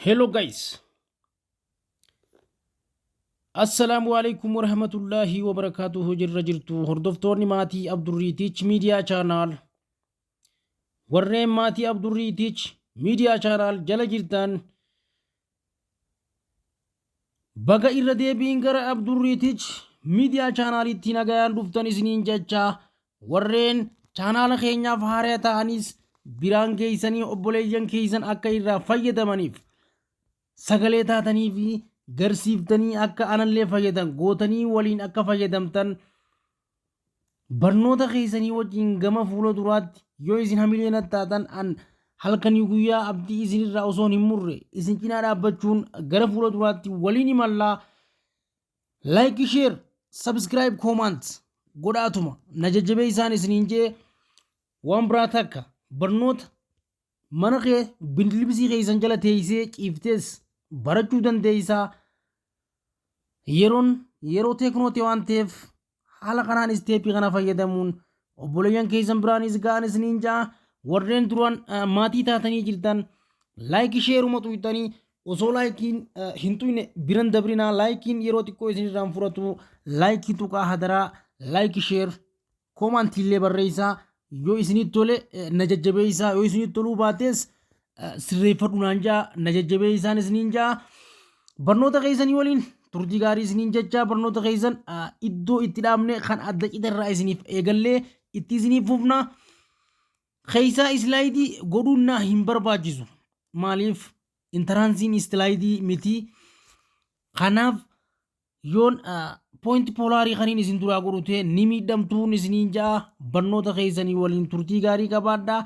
Hello guys. Assalaamu alaikum warahmatullaahi wabarakaatuhu. Jirra jirtu hordoftoonni maatii Abdurriitiich Miidiyaa Chaanaal, warreen maatii Abdurriitiich Miidiyaa Chaanaal jala jirtan, baga irra deebiin gara Abdurriitiich Miidiyaa Chaanaalitti nagayaan dhuftan isiniin jecha, warreen chaanaala keenyaaf haaraa ta'anis biraan geessanii obboleeyyan keessan akka irraa fayyadamaniif sagalee taatanii fi garsiiftanii akka anallee fayyadan gootanii waliin akka fayyadamtan, barnoota keessanii wajjin gama fuula duraatti yoo isin hamilee natti taatan, an halkanii guyyaa abdii isinirraa osoo hin murre isin cinaa dhaabbachuun gara fuula duraatti waliin imallaa. Like, share, subscribe, comment godhaatuma na jajjabeessaan isiniin jee. Waan biraa takka, barnoota mana kee bindilbisii keessan jala teessee ciiftees barachuu dandeessaa. Yeroon yeroo teeknooti waan ta'eef, haala kanaan isteeppii kana fayyadamuun obboleeyyan keessan biraanis ga'an isiniin ja'a. Warreen duraan maatii taatanii jirtan like sheeruma xuyxanii osoo laayikiin hin xuyne biran dabrinaa. Laayikiin yeroo xiqqoo isin irraan fudhatu. Laayikii tuqaa hadaraa. Like, share, koomantiillee barreessaa. Yoo isinitti tole na jajjabeessaa, yoo isinitti toluu baates sirreeffadhu naan ja'a, na jajjabeessaan isiniin ja'a. Barnoota keessanii waliin turtii gaarii isiniin jechaa, barnoota keessan iddoo itti dhaabne kan adda cite irraa isiniif eegallee itti isiniif fufna. Keessaa islaayidii godhuun naa hin barbaachisu. Maaliif? Intaraansiin islaayidii miti. Kanaaf yoon point poolaarii kaniin isin duraa godhu ta'e ni miidhamtuun isiniin ja'a. Barnoota keessanii waliin turtii gaarii qabaadhaa.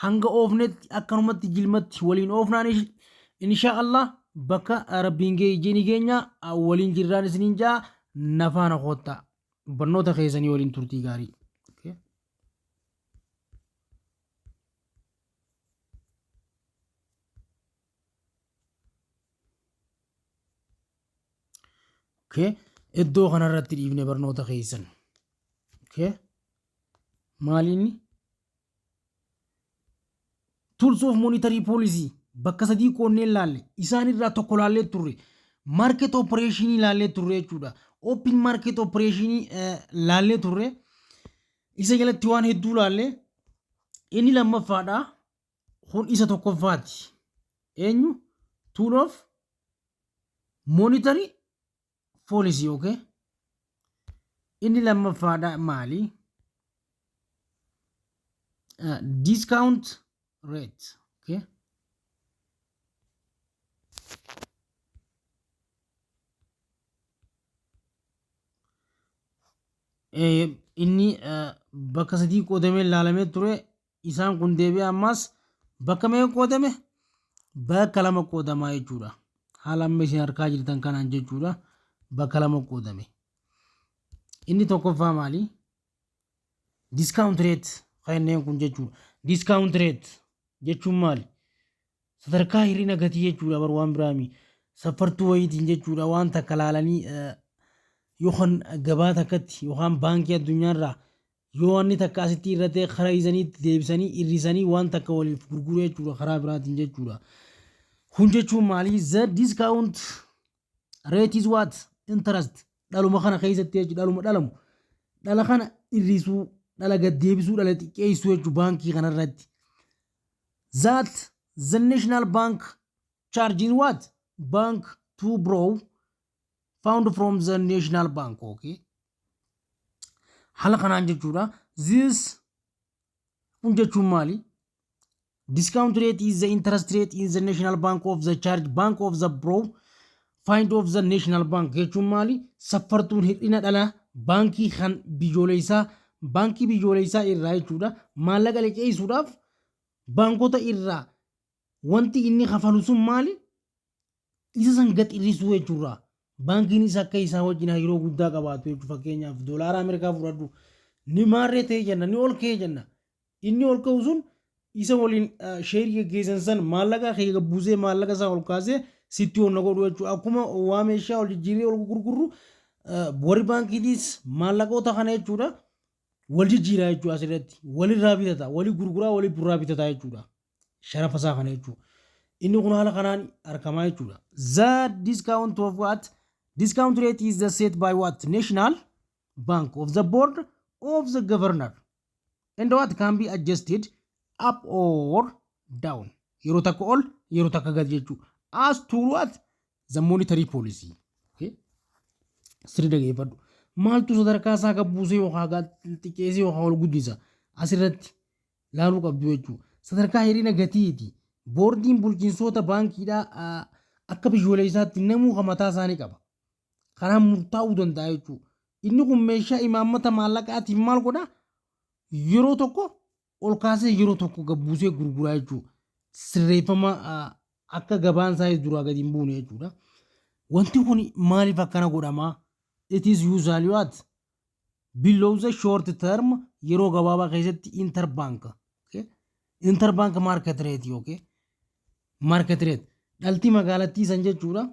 Hanga oofnetti akkanumatti jilmatti waliin oofnaan, insha Allah bakka rabbiin ga'e ijji ni geenya waliin jirraan isiniin ja'a. Nafaana koottaa, barnoota keessanii waliin turtii gaarii. Okay. Okay. Iddoo kanarratti dhiifne barnoota keessan. Okay. Maali inni? Tools of monetary policy bakka sadii qoonnee ilaalle. Isaan irraa tokko ilaallee turre. Market operation ilaallee turre jechuudha. Open market operation ilaallee turre. Isa jalatti waan hedduu ilaalle. Inni lammaffaadha. Kun isa tokkoffaati. Eenyu? Tool of monetary policy, okay. Inni lammaffaadha maali? Discount rate, okay. Inni bakka sadii qoodamee ilaalamee ture. Isaan kun deebi'ee ammas bakka meeqa qoodame? Bakka lama qoodamaa jechuudha. Haala amma isin harkaa jirtan kanaan jechuudha. Bakka lama qoodame. Inni tokkoffaa maali? Discount rate kanneen kun jechuudha. Discount rate jechuun maali? Sadarkaa hir'ina gatii jechuudha bar, waan biraami. Safartuu wayiitiin jechuudha, waan takka laalanii yookaan gabaa takkatti yookaan baankii addunyaarraa yoo wanni takka asitti irratee karaa isaniitti deebisanii hir'isanii waan takka waliif gurguruu jechuudha karaa biraatiin jechuudha. Kun jechuun maali? The discount rate is what? Interest. Dhaluma kana keessatti jechuudha, dhaluma dhalamu. Dhala kana hir'isuu, dhala gad deebisuu, dhala xiqqeessuu jechuudha baankii kanarratti. That the national bank charging what? Bank to borrow fund from the national bank, okay. Haala kanaan jechuudha. This kun jechuun maali? Discount rate is the interest rate in the national bank of the charge bank of the borrow fund of the national bank jechuun maali? Safartuun hir'ina dhala baankii kan biyyoolessaa, baankii biyyoolessaa irraa jechuudha. Maallaqa liqeessuudhaaf baankota irraa wanti inni kafalu sun maali? Isa san gad hir'isuu jechuudha. Baankiinis akka isaa wajjin hariiroo guddaa qabaatu jechuudha. Fakkeenyaaf doolaara Ameerikaa fudhadhu, ni maarree ta'e jenna, ni ol ka'e jenna. Inni ol ka'u sun isa waliin sheerii geggeessan san maallaqa kee buusee maallaqa isaa ol kaasee sitti ol na godhu jechuudha. Akkuma waa meeshaa ol jijjiirree ol gurgurru, warri baankiitiis maallaqoota kana jechuudha wal jijjiiraa jechuudha. Asirratti walirraa bitata, walii gurguraa, walii burraa bitata jechuudha. Sharafa isaa kana jechuudha. Inni kun haala kanaan argamaa jechuudha. The discount of what? Discount rate is the set by what? National Bank of the Board of the Governor. And what can be adjusted up or down. Yeroo takka ol, yeroo takka gad jechuudha. As to what? The monetary policy. Okay. Sirrii dhageeffadhu. Maaltu sadarkaa isaa gad buusee yookaan xiqqeessee yookaan ol guddisa? Asirratti laaluu qabdu jechuudha. Sadarkaa hir'ina gatiiti. Boordiin bulchiinsoota baankiidhaa akka biyyoolessaatti namuu kan mataa isaanii qaba. Kanaan murtaa'uu danda'a jechuudha. Inni kun meeshaa imaammata maallaqaatiin maal godhaa? Yeroo tokko ol kaasee, yeroo tokko gad buusee gurguraa jechuudha. Sirreeffama akka gabaan isaa duraa gadi hin buune jechuudha. Wanti kun maaliif akkana godhamaa? It is usually what? Below the short term, yeroo gabaabaa keessatti, interbank. Okay? Interbank market rate, okay? Market rate. Dhaltii magaalattii san jechuudha.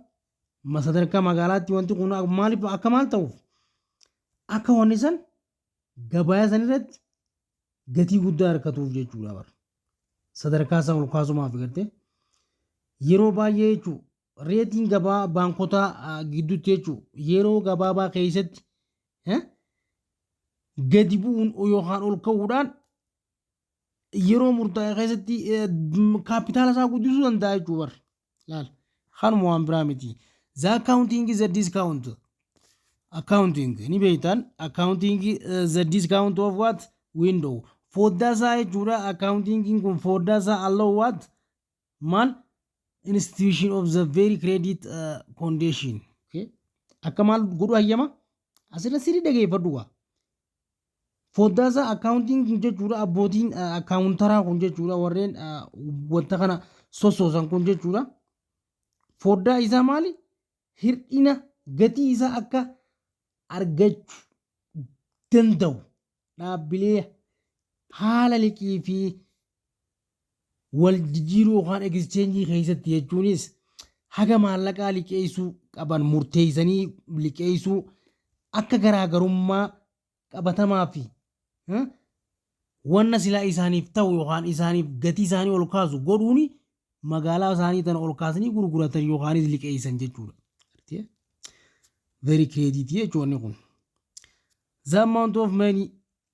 Sadarkaa magaalaatti wanti kun maaliif akka maal ta'uuf? Akka wanni san gabaa san irratti gatii guddaa argatuuf jechuudha bara. Sadarkaa isaa ol kaasumaaf gartee yeroo baay'ee jechuudha. Reetiin gabaa baankota gidduutti jechuudha, yeroo gabaabaa keessatti gadi bu'uun yookaan ol ka'uudhaan yeroo murtaa'e keessatti kaapitaala isaa guddisuu danda'a jechuudha bara. Laal, kanuma, waan biraa miti. The accounting is a discount. Accounting ni beektan, accounting, the discount of what? Window. Foddaa isaa jechuudha. Accounting kun foddaa isaa allow what? Maal? Institution of the very credit condition. Okay. Akka maal godhu hayyama? Asirra sirrii dhageeffadhu gaa. Foddaa isaa accounting jechuudha, abbootiin accountaraa kun jechuudha, warreen wanta kana sossoosan kun jechuudha. Foddaa isaa maali? Hir'ina gatii isaa akka argachuu danda'u dhaabbilee haala liqii fi wal jijjiiruu yookaan exchange keessatti jechuunis haga maallaqaa liqeessuu qaban murteessanii liqeessuu akka garaagarummaa qabatamaa fi wanna silaa isaaniif ta'u yookaan isaaniif gatii isaanii ol kaasu godhuuni magaalaa isaanii tana ol kaasanii gurguratan yookaanis liqeessan jechuudha. Very credit jechuun kun. The amount of money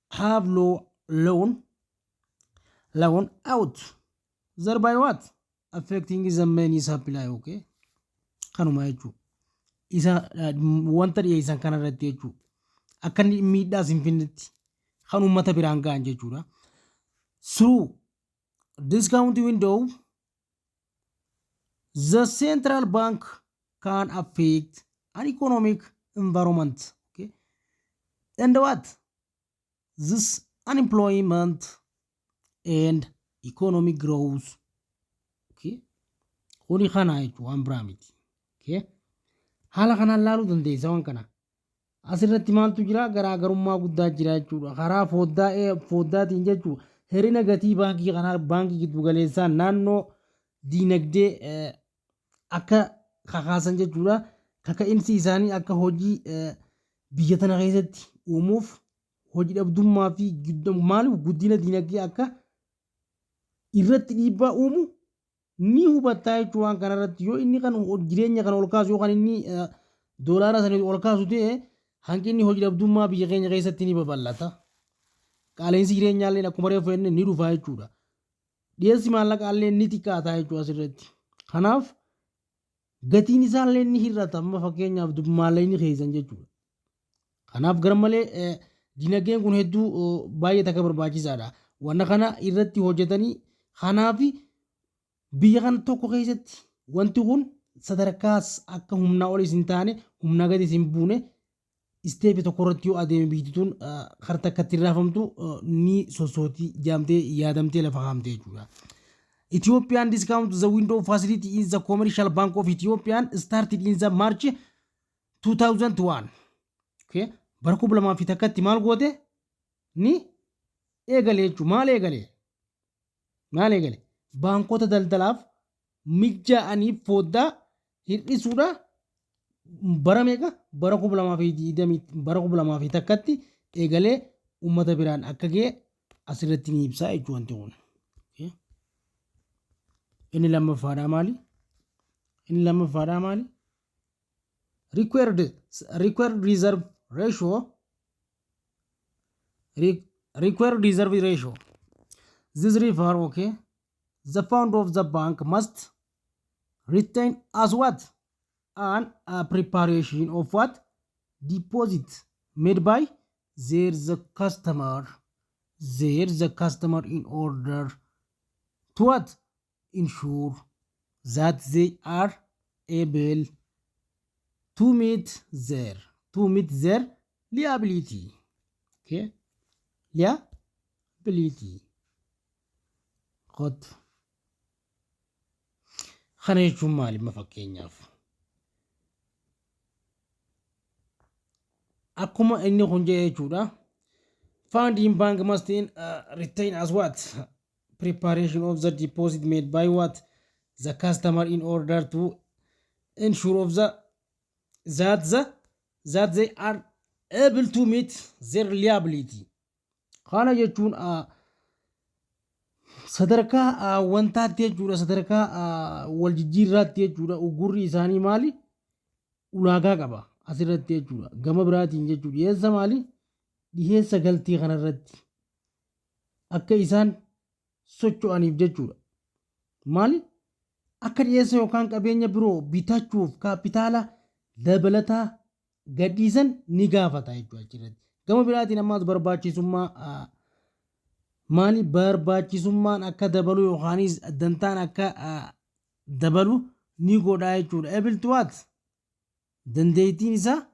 have low loan out, thereby what? Affecting the money supply, okay? Kanuma jechuudha. Isa wanta dhiyeessan kanarratti jechuudha. Akka inni miidhaas hin finnetti kan uummata biraan ga'an jechuudha. Through discount window, the central bank can affect an economic environment. Okay? And what? This unemployment and economic growth. Okay? Kuni kana jechuun waan biraa miti. Okay? Haala kanaan laaluu dandeessa waan kana. Asirratti maaltu jira? Garaagarummaa guddaa jira jechuudha. Karaa foddaa foddaatiin jechuudha. Hir'ina gatii baankii kanaa baankii giddu galeessaa naannoo diinagdee akka kakaasan jechuudha. Kaka'insi isaanii akka hojii biyya tana keessatti uumuuf, hojii dhabdummaa fi maaliif guddina diinagdee akka irratti dhiibbaa uumu ni hubattaa jechuudha. Waan kanarratti yoo inni kan jireenya kana ol kaasu yookaan inni doolaara sanii ol kaasu ta'e, hanqinni hojii dhabdummaa biyya keenya keessatti ni babal'ata. Qaala'insi jireenyaallee akkuma reefu jenne ni dhufa jechuudha. Dhiyeessi maallaqaallee ni xiqqaata jechuudha asirratti. Kanaaf gatiin isaallee ni hir'ata, amma fakkeenyaaf maallaqni keessan jechuudha. Kanaaf garmalee dinagdeen kun hedduu baay'ee takka barbaachisaadha. Wanna kana irratti hojjetanii kanaaf biyya kana tokko keessatti wanti kun sadarkaas akka humnaa olis hin taane, humnaa gadis hin buune, step tokko irratti yoo adeeme, biyyi tun karta akka ittiin raafamtu ni sossootii jaamtee yaadamtee lafa kaa'amte jechuudha. Ethiopian discount the window facility in the Commercial Bank of Ethiopia started in the March 2001. Okay. Bara 2001tti maal goote? Ni eegale jechuudha. Maal eegale? Maal eegale? Baankota daldalaaf mijaa'aniif foddaa hir'isuudha. Bara meeqa? Bara 2020, bara 2001tti eegalee uummata biraan akka ga'e asirratti ni ibsaa jechuudha wanti kun. Inni lammaffaadhaa maali? Inni lammaffaadhaa maali? Required reserve ratio. Required reserve ratio. This refer, okay, the fund of the bank must retain as what? An a preparation of what? Deposit made by their the customer, their the customer in order to what? Ensure that they are able to meet their liability. Okay, liability. Qot kana jechuun maali? Ma fakkeenyaaf akkuma inni kun jedhe jechuudha. Fund in bank must retain as what? Preparation of the deposit made by what? The customer in order to ensure of the that the that they are able to meet their liability. Kana jechuun sadarkaa wantaatti jechuudha, sadarkaa wal jijjiirraatti jechuudha. Uggurri isaanii maali? Ulaagaa qaba asirratti jechuudha. Gama biraatiin jechuudha, dhiyeessa maali? Dhiyeessa galtii kanarratti akka isaan socho'aniif jechuudha. Maali? Akka dhiyeessa yookaan qabeenya biroo bitachuuf kaapitaala dabalataa gadhiisan ni gaafata jechuudha achirratti. Gama biraatiin ammaas barbaachisummaa maali? Barbaachisummaan akka dabalu yookaanis dantaan akka dabalu ni godha jechuudha. Able to what? Dandeettiin isaa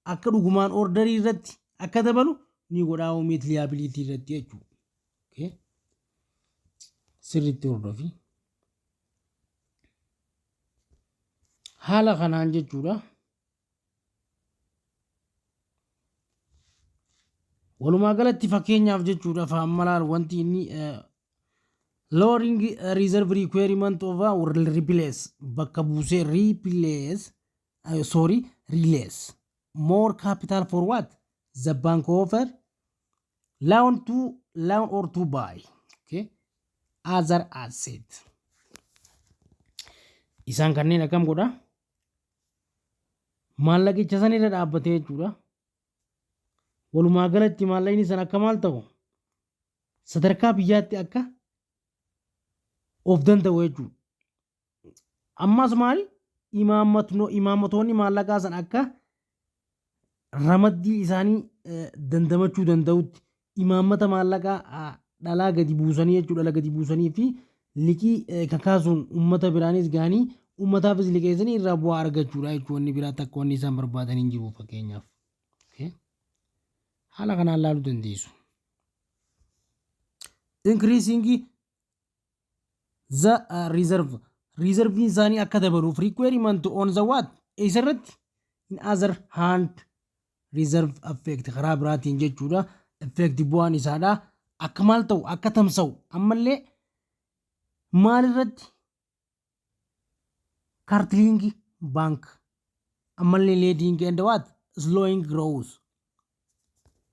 akka dhugumaan orderii irratti akka dabalu ni godha, meet liability irratti jechuudha. Okay. Sirriitti hordofi. Haala kanaan jechuudha. Walumaa galatti fakkeenyaaf jechuudha, faamalaal wanti inni lowering reserve requirement of replace, bakka buusee, replace, sorry, release more capital for what? The bank offer loan to loan or to buy, okay, other asset. Isaan kanneen akkam godha? Maallaqicha san irra dhaabbatee jechuudha. Walumaa galatti maallaqni san akka maal ta'u? Sadarkaa biyyaatti akka of danda'u jechuudha. Ammas maali? Imaammatoonni maallaqaa san akka ramaddii isaanii dandamachuu danda'utti imaammata maallaqaa dhalaa gadi buusanii jechuudha. Dhala gadi buusanii fi liqii kakaasuun uummata biraanis gahanii uummataafis liqeessanii irraa bu'aa argachuudha jechuudha. Wanni biraa takka wanni isaan barbaadan hin jiru fakkeenyaaf. Haala kanaan laaluu dandeessu. Increasing the reserve, reserviin isaanii akka dabaluuf requirement on the what? Eessarratti? In other hand reserve effect, karaa biraatiin jechuudha. Effect bu'aan isaadha akka maal ta'u? Akka tamsa'u. Ammallee maalirratti? Curtailing bank ammallee lending and what? Slowing growth,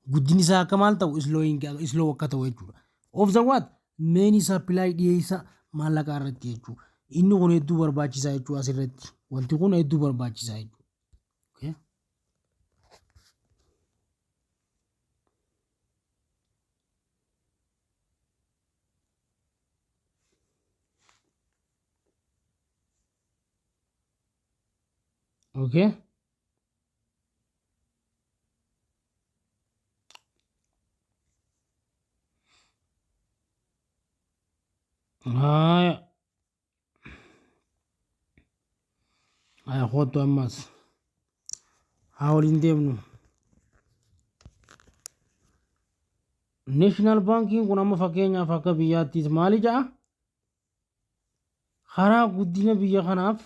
guddinni isaa akka maal ta'u? Slowing, slow akka ta'u jechuudha. Of the what? Money supply, dhiyeessa maallaqaa irratti jechuudha. Inni kun hedduu barbaachisaa jechuudha asirratti. Wanti kun hedduu barbaachisaa jechuudha. Okay. Okay. Haya. Haya, kootu ammas. Haa waliin deemnu. National Baankiin kun amma fakkeenyaaf akka biyyaattis maali jedha? Karaa guddina biyya kanaaf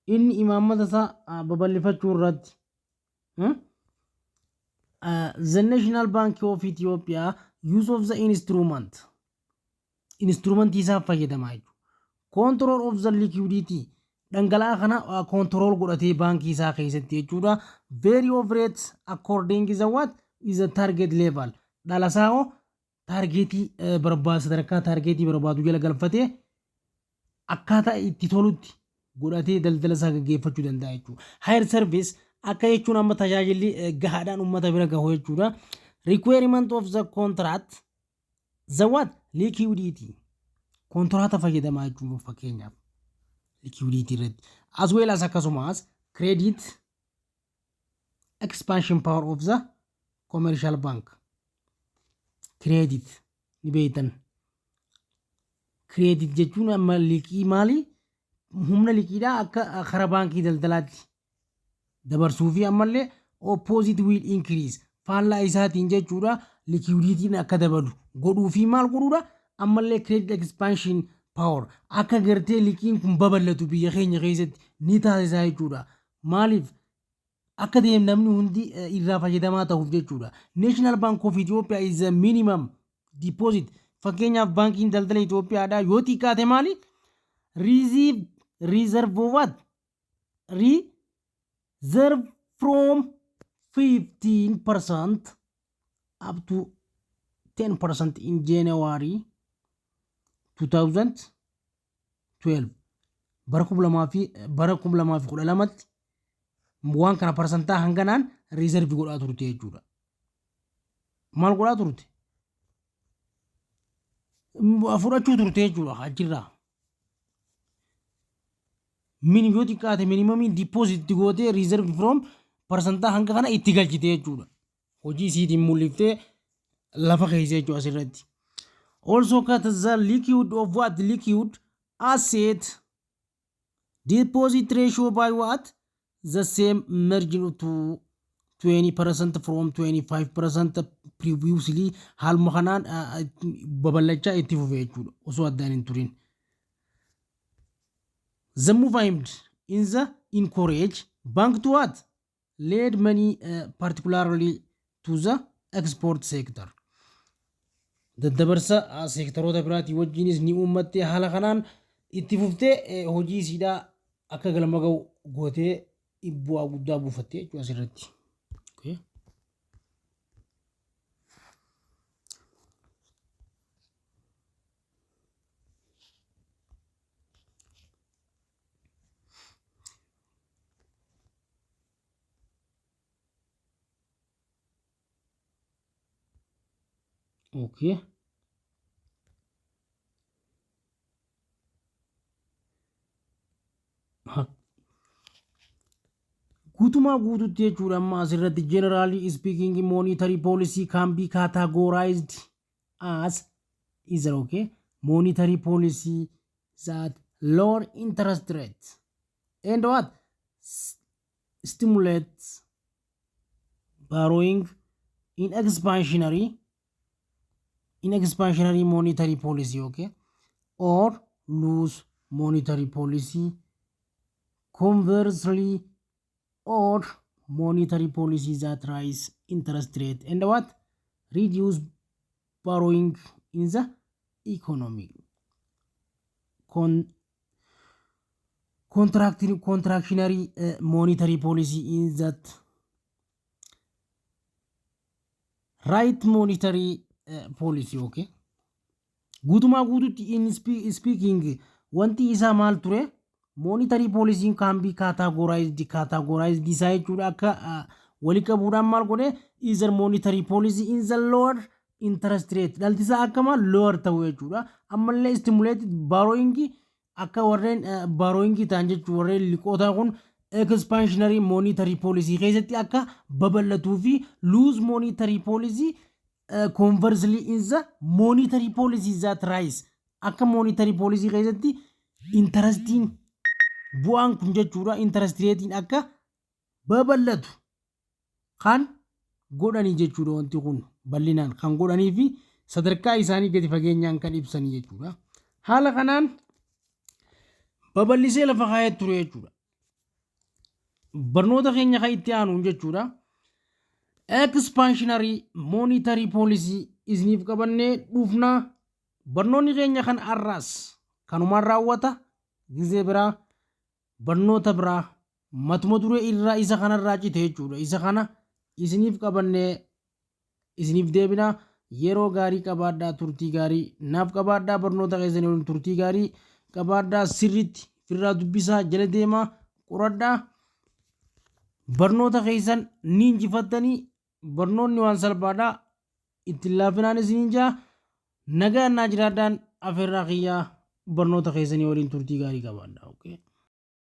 inni imaammata isaa babal'ifachuu irratti. The National Bank of Ethiopia use of the instrument, instrumentii isaa fayyadamaa jechuudha. Control of the liquidity, dhangala'aa kana control godhatee baankii isaa keessatti jechuudha. Vary of rates according is the what is the target level. Dhala isaa hoo targetii barbaadu, sadarkaa targetii barbaadu jala galfatee Akkaataa itti tolutti godhatee daldala isaa gaggeeffachuu danda'a jechuudha. Higher service akka jechuun amma tajaajilli gahaadhaan uummata bira gahu jechuudha. Requirement of the contract the what liquidity kontiraata fayyadamaa jechuun fakkeenyaaf liquidity irratti as well as akkasumas credit expansion power of the commercial bank credit ni beektan. Credit jechuun amma liqii maali? Humna liqiidhaa akka karaa baankii daldalaatti dabarsuu fi ammallee opposite will increase faallaa isaatiin jechuudha liquidityn akka dabalu godhuu fi maal godhuudha ammallee credit expansion power akka gartee liqiin kun babal'atu biyya keenya keessatti ni taasisaa jechuudha. Maaliif akka deem namni hundi irraa fayyadamaa ta'uuf jechuudha. National Bank of Ethiopia is a minimum deposit. Fakkeenyaaf baankiin daldala Itoophiyaadhaa yoo xiqqaate maali? Receive reserve of what? Reserve from 15% up to 10% in January 2012 bara 2012tti waan kana parsantaa hanganaan reserve godhaa turte jechuudha. Maal godhaa turte? Fudhachuu turte jechuudha achirraa. Min yoo xiqqaate minimumiin deposit gootee reserve from parsantaa hanga kana itti galchite jechuudha. Hojii isiitiin mul'iftee lafa keessa jechuudha asirratti. Also cut the liquid of what liquid asset deposit ratio by what the same margin to 20% from 25% previously haaluma kanaan babal'achaa itti fufe jechuudha osoo addaan hin turin. The move aimed in the encourage bank to what lend money particularly to the export sector. Daddabarsa seektaroota biraatii wajjinis ni uummattee haala kanaan itti fuftee hojii isiidhaa akka galma ga'u gootee bu'aa guddaa buufattee jechuudha asirratti. Okay. Okay. Guutumaa guututti jechuudha amma asirratti generally speaking monetary policy can be categorized as either, okay, monetary policy that lower interest rate and what stimulates borrowing in expansionary monetary policy, okay, or loose monetary policy, conversely, or monetary policy that rise interest rate and what reduce borrowing in the economy. Contractionary monetary policy in that right monetary policy, okay. Guutumaa guututti in speaking wanti isaa maal ture? Monetary policy can be categorized isaa jechuudha akka wali qabuudhaan maal godhe either monetary policy in the lower interest rate dhalti isaa akka maal lower ta'u jechuudha. Ammallee stimulated borrowing akka warreen borrowing ta'an jechuu warreen liqootaa kun expansionary monetary policy keessatti akka babal'atuu fi loose monetary policy, conversely, in the monetary policy that rise akka monetary policy keessatti interestiin bu'aan kun jechuudha interest ratein akka babal'atu kan godhanii jechuudha. Wanti kun bal'inaan kan godhanii fi sadarkaa isaanii gadi fageenyaan kan ibsanii jechuudha. Haala kanaan babal'isee lafa kaa'ee ture jechuudha. Barnoota keenya kan itti aanuun jechuudha. Expansionary monetary policy isiniif qabannee dhufnaa. Barnoonni keenya kan har'aas kanumaan raawwata. Gizee biraa barnoota biraa matuma duree irraa isa kanarraa cite jechuudha. Isa kana isiniif qabannee isiniif deebinaa. Yeroo gaarii qabaadhaa, turtii gaarii naaf qabaadhaa, barnoota keessanii waliin turtii gaarii. Qabaadhaa, sirriitti firraa dubbisaa, jala deemaa qoradhaa. Barnoota keessan ni injifattanii. Barnoonni waan salphaadhaa, ittiin laafinaan isiniin jaa. Nagaan naa jiraadhaan afeerraa kiyyaa. Barnoota keessanii waliin turtii gaarii qabaadhaa. Okay.